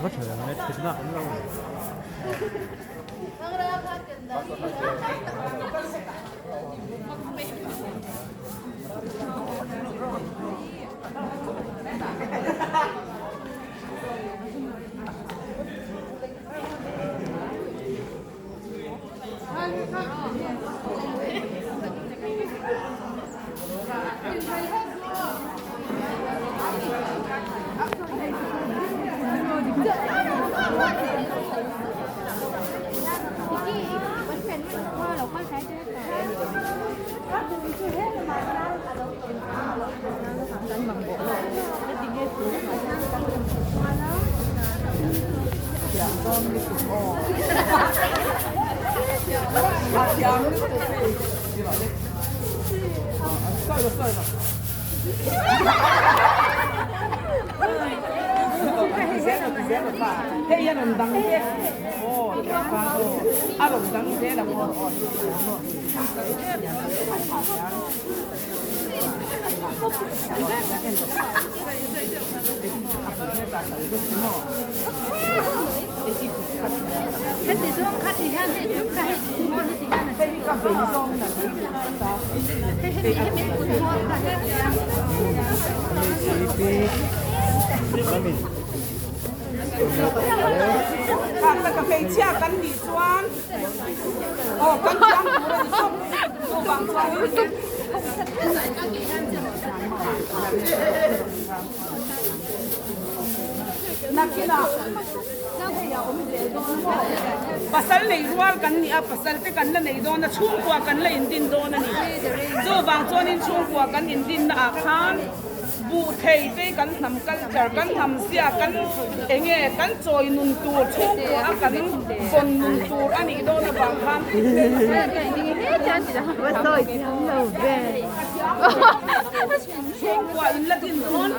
Va tha ang e, thutna awm lo. Hmeichhia kan nih chuan aw kan thiam tur a ni chawp chuvang chuan Nakinah pasal nei rual kan ni a, pasal te kan la nei dawn a, chhungkua kan la indin dawn a ni. Chuvang chuanin chhungkua kan indinna ah khan buh thei te kan hnam culture, kan hnam zia, kan enge kan chawi nun tur chhungkua a kan vawn nun tur a nih dawn avang khan. Chhungkua in la din dawn